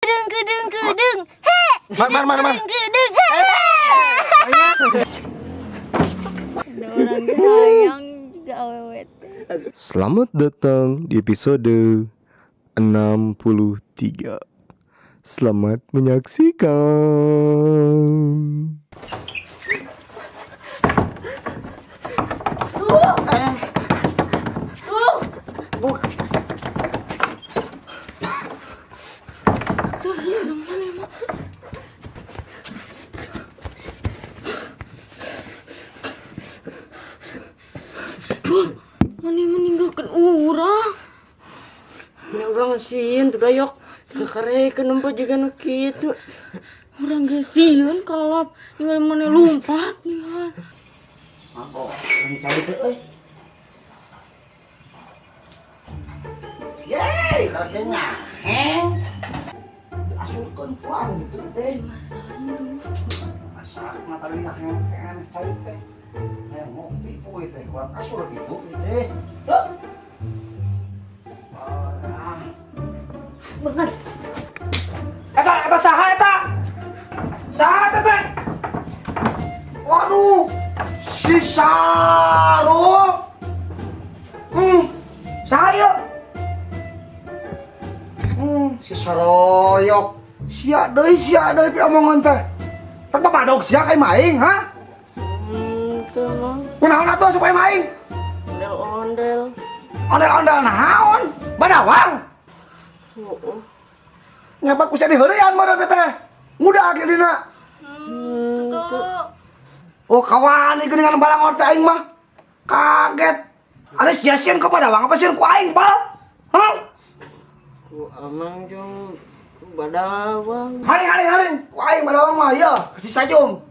Kedeng kedeng kedeng. He. Mar, mar, mar, mar. Kedeng he. Ada orang hayang juga awewe teh. Selamat datang di episode 63. Selamat menyaksikan. Mana meninggalkan urang. Ini urang sieun tuh dayok kekarekeun nempo jiga nu kitu. Urang ge sieun kalap ningali mana lompat nih kan. Mabok, cai teh euy. Yeay, kakek ngaheng. Asurkeun pulang gitu teh. Masak mah tadi ngaheng keneh cai teh. Hayang ngopi poe teh kurang asur gitu teh. Heuh. Ah. Banget. Eta eta saha eta? Saha eta teh? Waduh, si Sarul. Saha ieu? Si Saroyok. Sia deui pi omongan teh. Rek babadog sia ka imah aing, ha? Teu mah. Kunaon atuh asup ka imah aing? Ondel-ondel. Ondel-ondel naon? Badawang. Heeh. Nyabat ku sia diheureyan meureun teh teh. Ngudag dina. Tuh. Oh, kawan ieu geuningan balangor teh aing mah. Kaget. Ada sia-sian ku badawang apa sieun ku aing, Pal? Hah? Ku amang jeung badawang. Haring haring haring. Ku aing badawang mah ieu, si Sajum.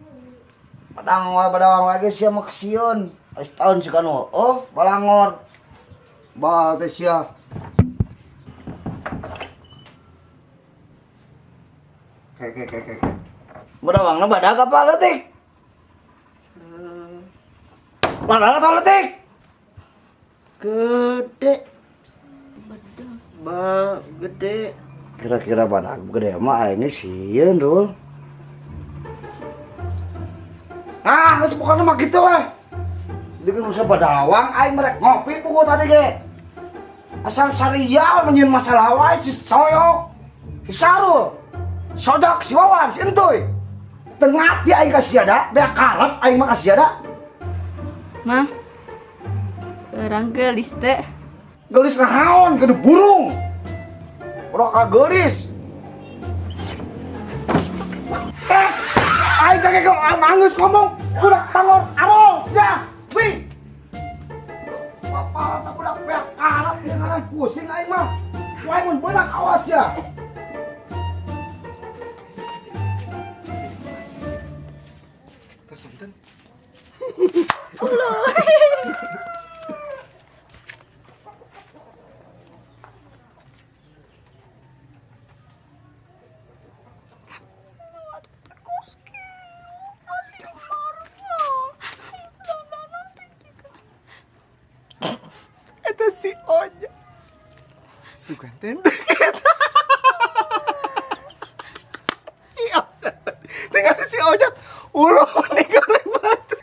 Badangor badawang lagi sia mah kesieun. Geus tahun juga nu oh balangor. Bal teh sia. Ke ke ke ke. Badawangna badag apa leutik? Badag atau leutik? Gede. Ba gede. Kira-kira badag gede mah aing sieun, Rul. Ah, geus pokona mah kitu weh. Jadi kan usah badawang aing merek ngopi pugu tadi ge. Asal saria menyieun masalah wae si Soyok, si Sarul, Sodok, si Wawan, si Entuy. Tengah di aing ka sia da, beak kalep aing mah ka sia da. Mah. Urang geulis teh. Geulis naon kudu burung. Udah kageulis. Aing kakek kok manggeus ngomong. Budak bangor arol sia. Wi. Bapak tak budak beak kalap dia ngaran pusing aing mah. Wae mun beunang awas ya. Kasunten. Eta si Oja. Sugan teh si Oja. Tinggal si Ojak ulu goreng batu.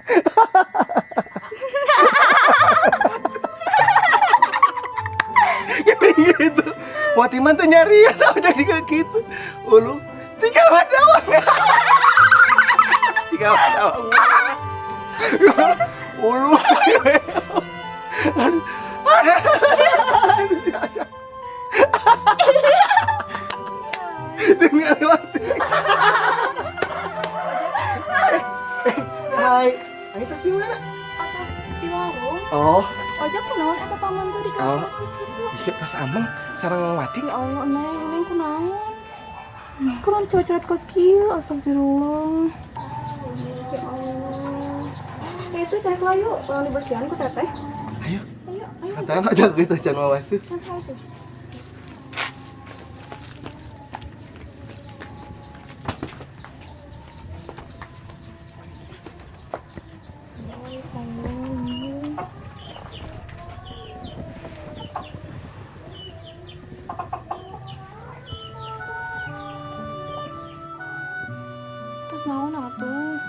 Gini gitu. Watiman teh nyari ya si Ojak juga gitu. Ulu jika badawang. Jika badawang. Ulu. Aduh, aduh, si Ojak. Tinggal mati. Hai, ayo tas di mana? Atas di warung. Oh, Ojak kunaon eta paman tuh dicolok gitu. Iya tas ameng sareng Wati. Ya Allah, Neng, Neng kunaon? Kunaon curhat-curhat kos kieu, astagfirullah. Ya Allah. Ya itu cek lah yuk, kalau dibersihan ku teteh. Ayo. Ayo, ayo. Sekarang aja gitu jangan mau masuk. Cek aja. Tos naon atuh?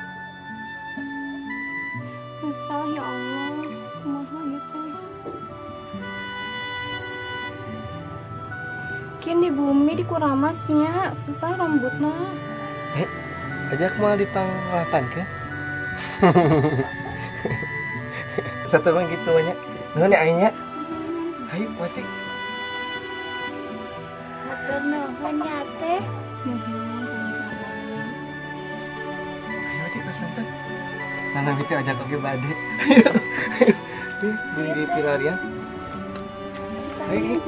Sesah, ya Allah. Kumaha ieu teh? Kin di bumi dikuramas nya, sesah rambutna. Eh, ajak mau di panglapan ke? Satu bang gitu banyak. Nuhun ya aing nya. Ayo, Wati. Hatur nuhun ya teh. Nuhun, sama-sama. Ayo Wati, santan. Nana itu ajak oke bade. Ayo. Nih, beli pilarian. Ayo.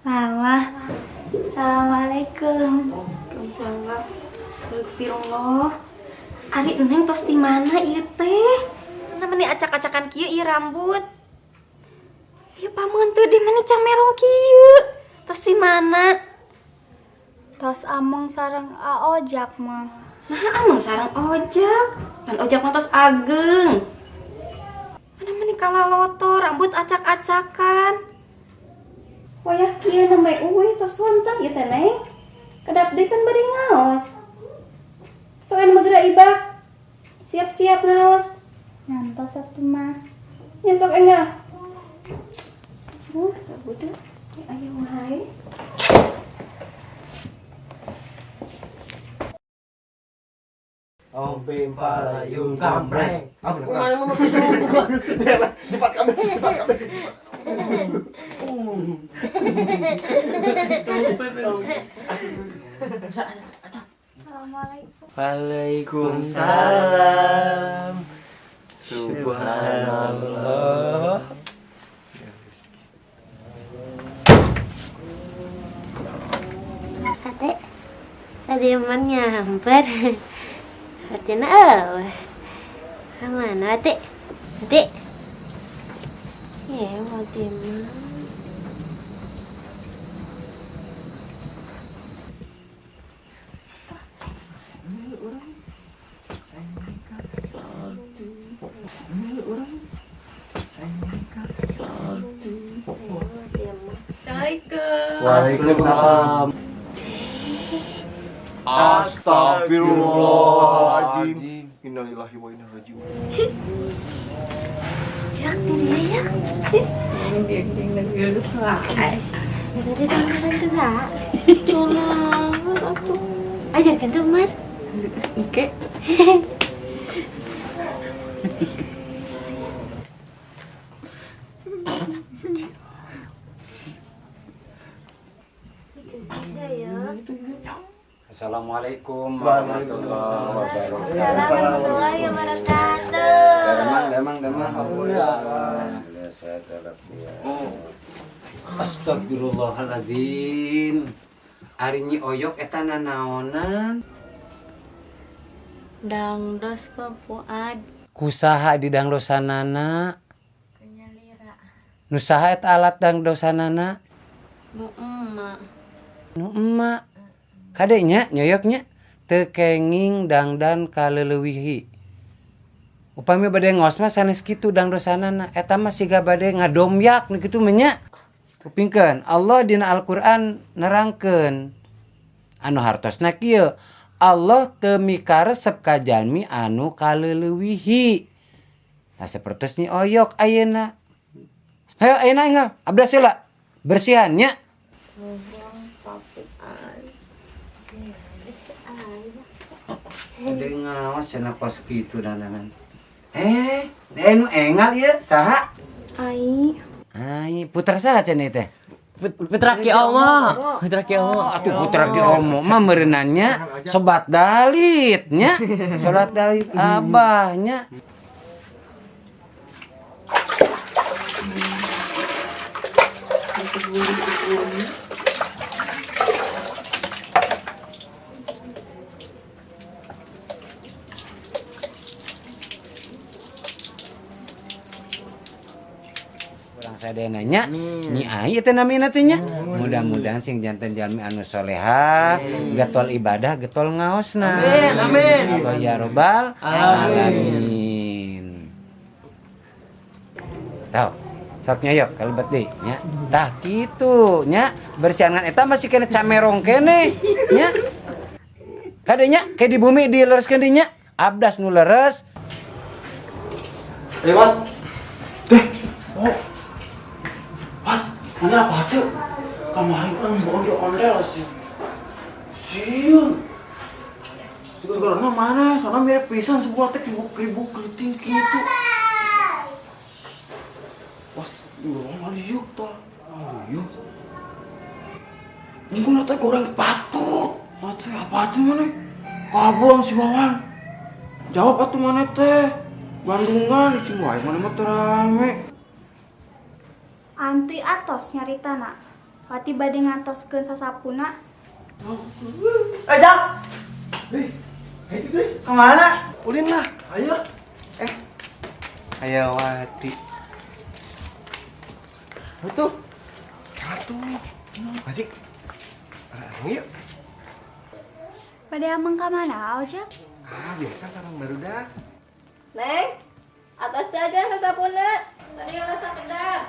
Mama, assalamualaikum. Waalaikumsalam. Astagfirullah. Ari Neng tos di mana ieu teh? Namanya acak-acakan kieu ieu rambut. Ieu pameun teu di mana camerong kieu? Tos di mana? Tos ameng sareng Ojak, mah. Nah, ameng sareng Ojak. Pan Ojak mah tos ageng. Mana meni kalaloto, rambut acak-acakan. Wayah kieu namanya uwi tos sonten ieu teh, Neng. Kedap deui kan bade ngaos. Sok anu mah geura ibak. Siap-siap ngaos. Ngantos atuh, mah. Nya sok enggak. Budak. Ayo wae. Om Pim Palayung Kampreng. Ah, bener. Cepat kami, cepat kami. Assalamualaikum. Waalaikumsalam. Subhanallah. Ate, tadi emang nyamper. Artinya oh. Kemana, Ate? Ate? Ya, mau mah. Assalamualaikum. Waalaikumsalam. Astagfirullahaladzim. Innalillahi wa inna ilaihi raji'un. Yak, dia yak. Ya, tadi kan kesan kesa. Curang atuh. Ajarkan tuh, Mar. Oke. Bisa ya. Assalamualaikum warahmatullahi wabarakatuh. Warahmatullahi wabarakatuh. Damang, damang, damang. Alhamdulillah, sehat walafiat. Astagfirullahaladzim. Ari Nyi Oyok eta nanaonan? Dangdos, Pak Fuad. Kusaha di dangdosanana? Ku nyalira. Nu saha eta alat dangdosanana? Nu emak. Nu emak. Kade nya nyoyoknya teu kenging dangdan kaleulewihi. Upami bade ngaos mah sanes kitu dangdosanana, eta mah siga bade ngadomyak nu kitu mah nya. Kupingkeun, Allah dina Al-Qur'an nerangkeun anu hartosna kieu, Allah teu mikaresep ka jalmi anu kaleulewihi. Nah, sapertos Nyi Oyok ayeuna. Hayo ayeuna enggal, abdas heula. Bersihan nya. Pak Fuad. Ada ngaos cenah kos kitu dandanan. Eh, nu engal ieu saha? Ai. Ai, putra saha cenah teh? Putra Ki Omo. Putra Ki Omo. Atuh putra Ki Omo mah meureunannya sobat dalit nya. Sobat dalit abahnya. sadayana nya. Nyi Ai teh namina teh nya. Mudah-mudahan sing janten jalmi anu soleha, getol ibadah, getol ngaosna. Amin, amin. Allah ya robbal alamin. Tah, sok nyoyok kalebet deui nya. Tah kitu nya, bersihan eta masih kena camerong kene nya. Kade nya, ke di bumi dilereskeun deui nya. Abdas nu leres. Ayo, Wan. Teh. Oh. Wan, mana apa tuh? Kemarin kan ondel-ondel sih. Siun. Sekarang mana? Soalnya mirip pisan sebuah teh kribu-kribu keriting gitu. Was, goreng ngaliuk tah. Ngaliuk. Unggul teh goreng patut. Teh apa tuh mana? Kabur si Wawan. Jawab atuh mana teh? Bandungan si wae mana mah teu rame. Anti atos nyaritana. Wati bade ngantoskeun sasapuna. Ajak. Hei, hei itu. Kemana? Ulin lah. Ayo. Ayo Wati. Tuh. Ratu. Wati. Arang yuk. Bade ameng ka mana, Ojak? Ah, biasa sarang barudak. Neng, atas teh aja sasapuna. Tadi yang sakedap.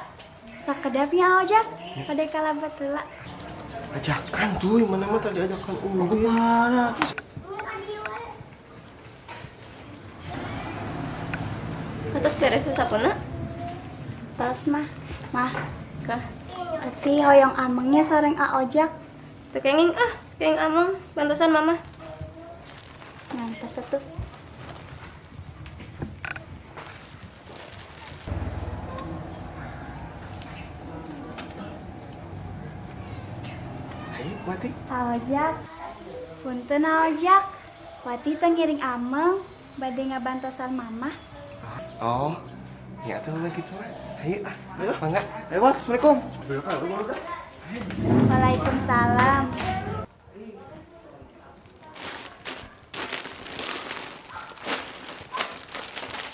Sakedapnya Ojak, bade kalabet heula. Ajakan tuh, mana mah tadi ajakan ulin. Kemana? Atas beres sasapuna. Tos mah, mah. Kah? Ati hoyong amengnya sareng A Ojak. Teu kenging ah, kenging ameng bantosan mama. Ngantos atuh. Ayo, Wati. Ojak. Punten Ojak. Wati teu ngiring ameng bade ngabantosan mamah. Oh, ya tuh mah gitu mah. Ayo ah, Ayo. mangga. Ayo, Wan. Assalamualaikum. Waalaikumsalam.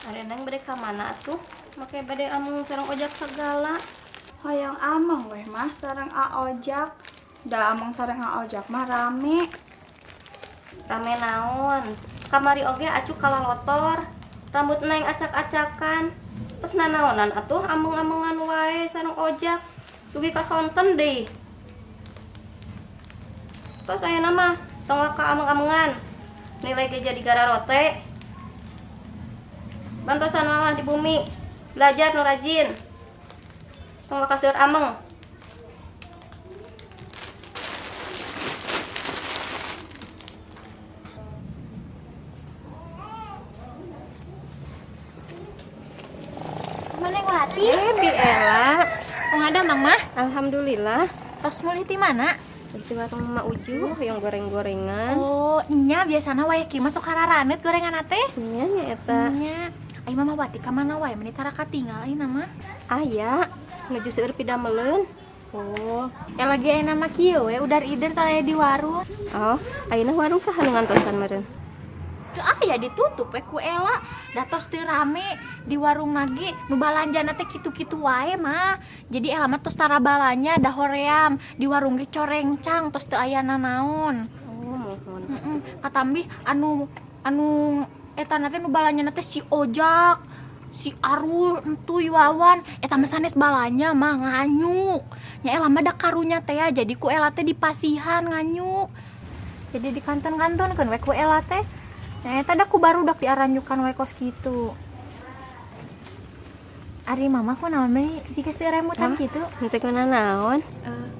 Ari Neng bade ka mana atuh? Make bade ameng sareng Ojak segala. Hoyong ameng weh mah sareng A Ojak. Da ameng sareng A Ojak mah rame. Rame naon? Kamari oge acu kalalotor. Rambut Neng acak-acakan. Terus nanaonan atuh ameng-amengan wae sareng Ojak. Dugi ka sonten deui. Terus ayeuna mah tong ka ameng-amengan. Nilai ge jadi gararote. Bantosan mama di bumi. Belajar nu rajin. Tong ka seueur ameng. Mana Wati? Bi Ella. Tong ada Mang mah? Alhamdulillah. Tos mulih ti mana? Itu warung Mama Uju yang goreng-gorengan. Oh, nya biasana wae kieu mah sok kararaneut gorengan teh. Nya nya eta. Nya. Ai Mama Wati ka mana wae meni tara katinggal ayeuna mah? Aya, nuju seueur pidameleun. Oh, ya lagi ayeuna mah kieu we udar ider tara di warung. Oh, ayeuna warung saha nu ngantosan meureun? Teu aya ditutup we ku Ella. Da tos teu rame di warung nage nu balanjana teh kitu-kitu wae mah. Jadi Ella mah tos tara balanya da hoream di warung ge corengcang tos teu aya nanaon. Oh, mohon. Katambih anu eta na teh nu balanyana teh si Ojak, si Arul, entuy Wawan, eta mah sanes balanya mah nganyuk. Nya Ella mah da karunya teh ya, jadi ku Ella teh dipasihan nganyuk. Jadi dikantun-kantunkeun we ku Ella teh. Nya eta da ku barudak diaranyukan we kos kitu. Ari mama ku naon we jika seuremutan kitu? Henteu kuna naon?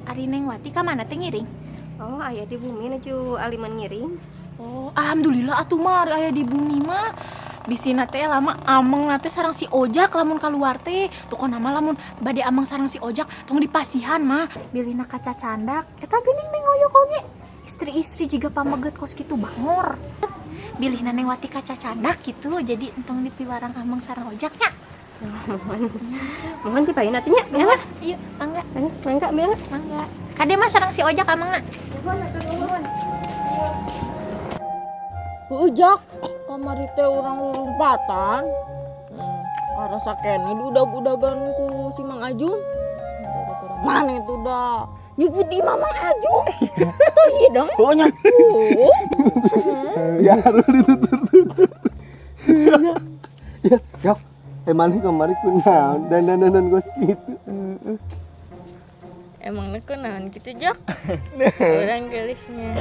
Ari Neng Wati ka mana teh ngiring? Oh, aya di bumi nuju aliman ngiring. Oh, alhamdulillah atuh mah ari aya di bumi mah. Bisina teh lama ameng na teh sareng si Ojak lamun kaluar teh. Pokona mah lamun bade ameng sareng si Ojak tong dipasihan mah. Bilihna kaca candak eta geuning neng ngoyok oge. Istri-istri jiga pameget kos kitu bangor. Bilihna Neng Wati kaca candak gitu jadi entong dipiwarang ameng sareng Ojaknya. Mohon. Mohon dipayun atuh nya, Bella. Ayo, mangga. Mangga, Bella. Mangga. Kade mah sareng si Ojak amengna. Nuhun atuh nuhun. Ojak, kamari teh urang lompatan. Karasa keneh diudag-udagan ku si Mang Ajun. Gara-gara mana itu dah. Nyuput di Mang Ajun. Tuh hidung. Pokoknya. Oh. Ya harus ditutur-tutur. Ya, yok. Emang kemarin kunaon dan dan dan gos gitu. Emang kunaon gitu, Jak? Orang gelisnya.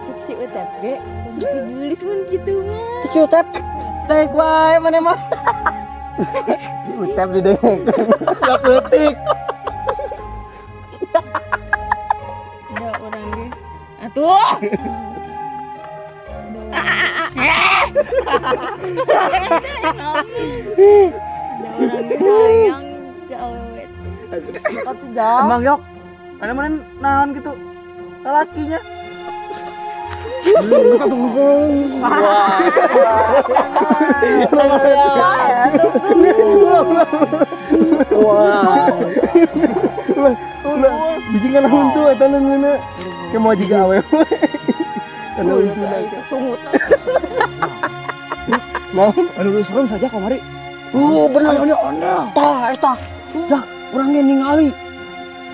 Cek si Utep ge, urang gelis mun kitu mah. Cek si Utep. Daek wae maneh mah. Si Utep di dek. Lah peutik. Da urang ge. Atuh. Da urang ge hayang ka awewe. Emang yok. Mana mana naon gitu. Lalakinya. Buka tunggu. Wah. Bisi ngalamun tuh eta nu ngeuna. Ke mau jiga awewe. Kana untuna Sungut. Naon? Aduh, serem saja kamari. Bener. Ondel-ondel. Tah eta. Dah, urang ge ningali.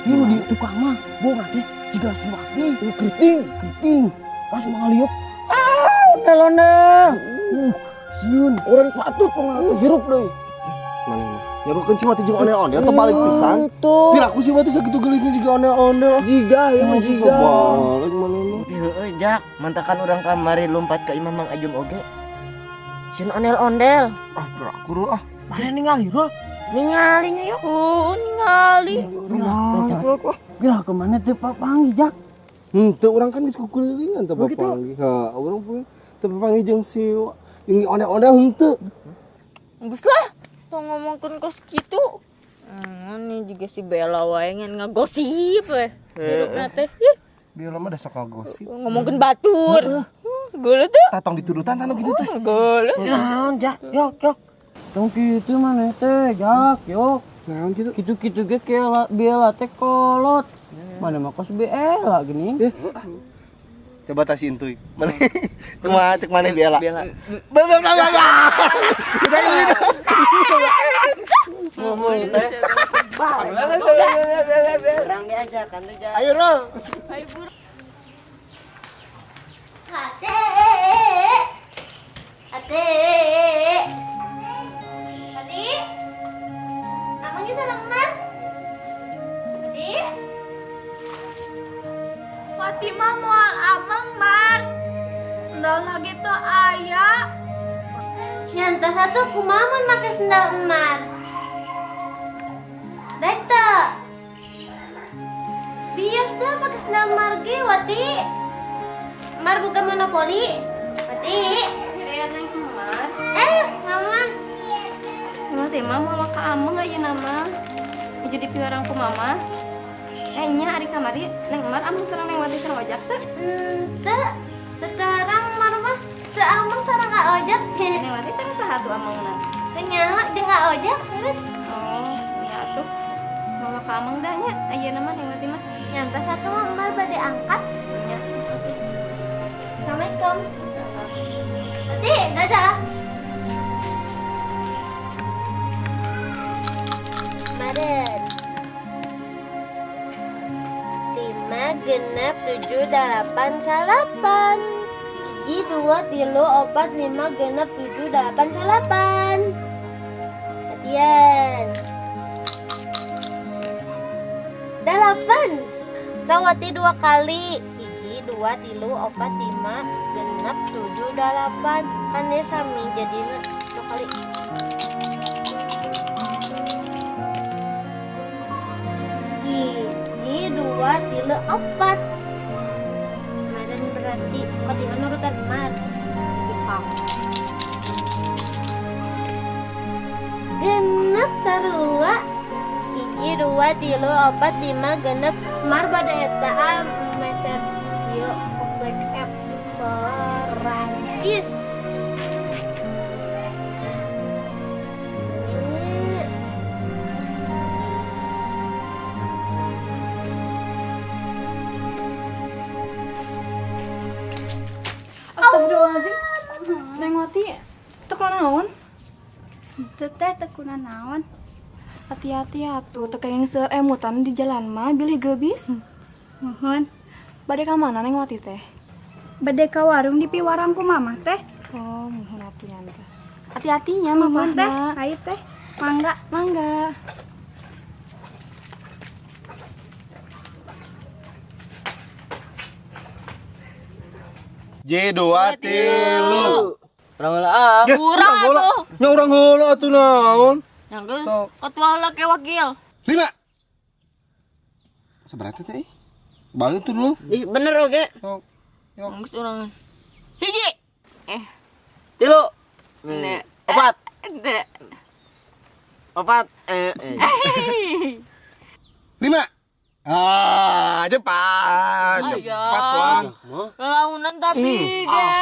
Ieu di tukang mah boga teh jiga si Wati, keriting, keriting. Pas mangaliuk. Ah, ondel-ondel. Sieun, Urang patut pengaruh hirup deui. Mana mah? Nyarukeun si Wati jeung ondel-ondel terbalik pisan. Tuh. Piraku si Wati sakitu geulisnya juga ondel-ondel. Jiga ya mah jiga. Terbalik mana mah. Heeh, Jak, mantakan urang kamari lompat ke imah Mang Ajum oge. Sieun ondel-ondel. Ah, piraku ah. Mana ningali, Rul? Ningalinya yuk. Oh, ningali. Bila kemana teh papanggih, Jak? Henteu urang kan geus kukulilingan teh papanggih. Ha, urang pun teu papanggih jeung si jeung ondel-ondel henteu. Geus lah, tong ngomongkeun kos kitu. Ini juga si Bella wae ngan ngagosip we. Hirupna teh. Ih, Bella mah da sok ngagosip. ngomongkeun batur. Geuleuh teh. Tatong ditudutan tanu kitu teh. Geuleuh. Naon, Jak? Yok, yok. Tong kitu maneh teh, Jak, yok. Naon kitu? Kitu-kitu ge kela Bella teh kolot. Mana mah kos Bella gini. Coba tas intuy. Mana? Kumaha cek maneh Bella? Bella. Bella bella bella. Kita ini. Ngomong teh. Urang diajakan tuh, Jak. Ayo, Rul. Ate, ate, ate, amangnya sareng mah? Ate, Fatimah moal ameng mar. Sendal lagi tuh aya. Nyantos atuh kumaha mun make sendal emar? Daek teu? Bios dah make sendal emar ge, Wati. Emar bukan monopoli. Wati. Ya Neng Emar. Mama. Mama teh mah moal ka ameng ayeuna mah. Jadi piwarang ku mama. Nya ari kamari Neng Emar ameng sareng Neng Wati sareng Ojak teu? Teu, teu terang Mar mah. Teu ameng sareng Kak Ojak. Neng Wati sareng saha tuh amengna? Teu nyaho jeung Kak Ojak meureun. Oh, nya atuh. Moal ka ameng dah nya ayeuna mah Neng Wati mah. Nyantos atuh mah Mar bade angkat. Nya atuh. Assalamualaikum. Wati, dadah. Maren. 5 6 7 8 9. 1 2 3 4 5 6 7 8 9. Latihan. 8. Tawati 2 kali. 1 2 3 4 5 6 7 8. Kan dia sami jadi 2 kali. 1 2 3 4. Kemarin berarti Fatimah nurutan Mar. Jepang. Genep sarua. 1 2 3 4 5 genep. Mar pada eta meser ieu komplek F Perancis. Astagfirullahaladzim. Neng Wati, itu kalau naon? Teu teh, teu kunanaon. Hati-hati atuh, teu kenging seueur emutan di jalan mah, bilih geubis. Muhun. Bade ka mana Neng Wati teh? Bade ka warung dipiwarang ku mamah teh. Oh, muhun atuh nyantos. Hati-hatinya Muhun teh, mamahna. Ayo teh. Mangga. Mangga. J dua tilu. Urang heula ah. Ya, Urang heula. atuh. Nya urang heula atuh naon? Yang geus Sok. ketua heula ke wakil. 5. Seberapa teh? Ih? Balik tuh dulu. Ih, bener oge. Sok. Yok. Geus urang. 1. 3. Ne. 4. De. 4. Eh, eh. 5. Ah, cepat. Cepat, Bang. Lalaunan tapi ge.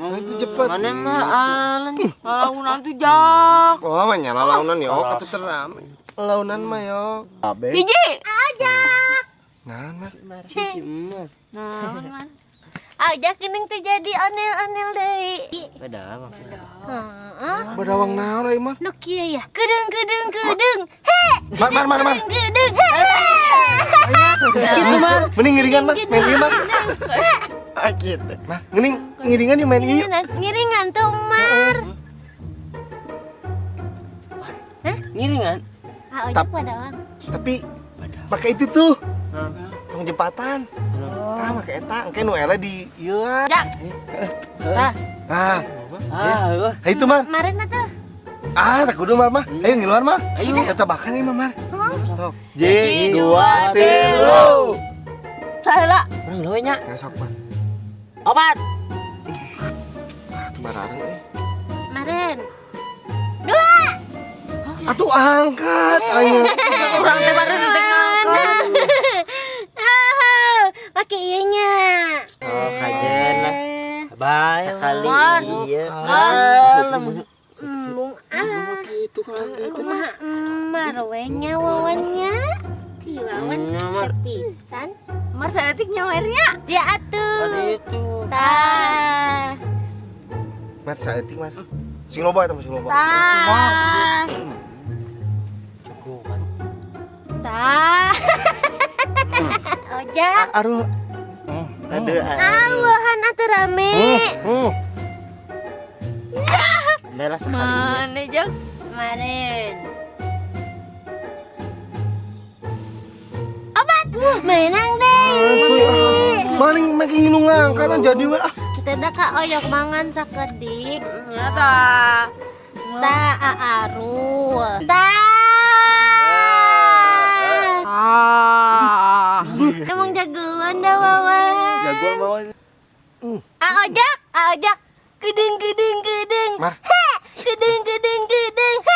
Nah, itu cepat. Mana mah alen. Lalaunan tuh jak. Oh, mah nyala launan yo, kata teram. Launan mah yo. Abe. 1. Nah, nah. Si Mar. Naon man? Ojak geuning teh jadi onel-onel deui. Beda maksudnya. Heeh. Badawang naon euy mah? Nu kieu ya. Kedeung kedeung kedeung. He. Mar mar mar mar. Kedeung he. Gitu mah. Mending ngiringan mah, main ieu mah. Ah gitu. Mah, mending ngiringan yuk main ieu. Ngiringan, ngiringan tuh Mar. Ngiringan. Ah, ojek badawang. Tapi pakai itu tuh. Tong jembatan. Tah make eta engke nu ele di ieu. Jak. Tah. Tah. Ah, heuh. Nah, itu mah. Maren atuh. Ah, tak kudu mah mah. Ayo ngiluan mah. Ayo. Eta bahkan ieu mah mar. Sok. J 2 3. Saheula. Urang heula we nya. Ya sok mah. 4. Ah, sembarangan euy. Maren. 2. Atuh angkat ayo. Urang teh maren teh ngangkat. Ah, pakai ieu nya. Oh, kajen lah. Bye. Sekali iya. Kalem. Embung ah. Kumaha emar we nya wawannya? Ki wawan sepisan. Mar saeutik nyawernya. Ya atuh. Itu. Tah. Mar saeutik mar. Sing loba eta mah sing loba. Tah. Cukup kan. Tah. Ojak. Aduh. Aduh. Awahan atuh rame. Bela sekali. Mana jak? Kemarin. Obat. Menang deh. Maning makin nu ngangkat jadi we ah. Kita ka oyok mangan sakedik. Nyata. Ta aaru. Ta. Ah. Emang jagoan dah Wawan. Jagoan bawa. Ah ojak, ah ojak. Gedeng gedeng gedeng. Mar. He. Gedeng gedeng gedeng. He.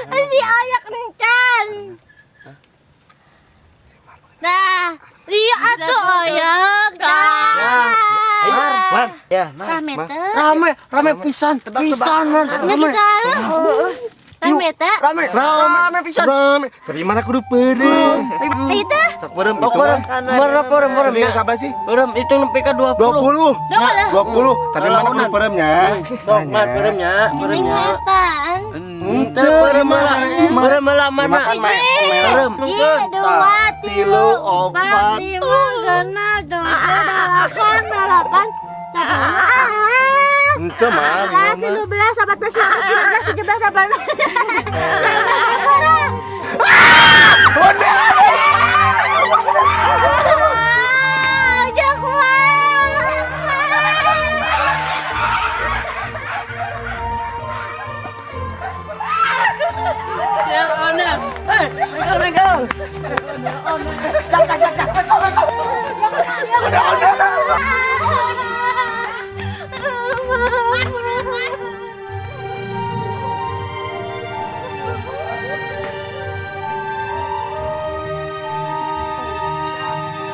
Si oyok encan. Nah, iya atuh oyok. Dah. Mar. Ya, Mar. Rame teh. Rame, rame pisan, pisan man. Nya kita rame teh. Rame, rame pisan. Rame. Tapi mana kudu peureum. Ayo teh. Sok peureum Oh, itu peureum, mah. peureum, peureum, peureum. Ini sabar sih? Peureum itu nepi ka 20. 20. 20. Tapi mana kudu peureumnya? Sok, mar peureumnya, peureumnya. Ingatan. Henteu peureum mah. Peureum lah mana? Makan mah. Peureum. 1, 2, 3, 4, 5, 6, 7, 8, 8, 9, Henteu mah. 11, 12, 14, 15, 17, 18.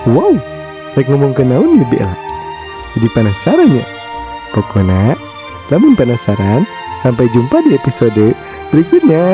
Wow, rek ngomong ke naon ya Bella? Jadi penasaran ya? Pokoknya, lamun penasaran, sampai jumpa di episode berikutnya.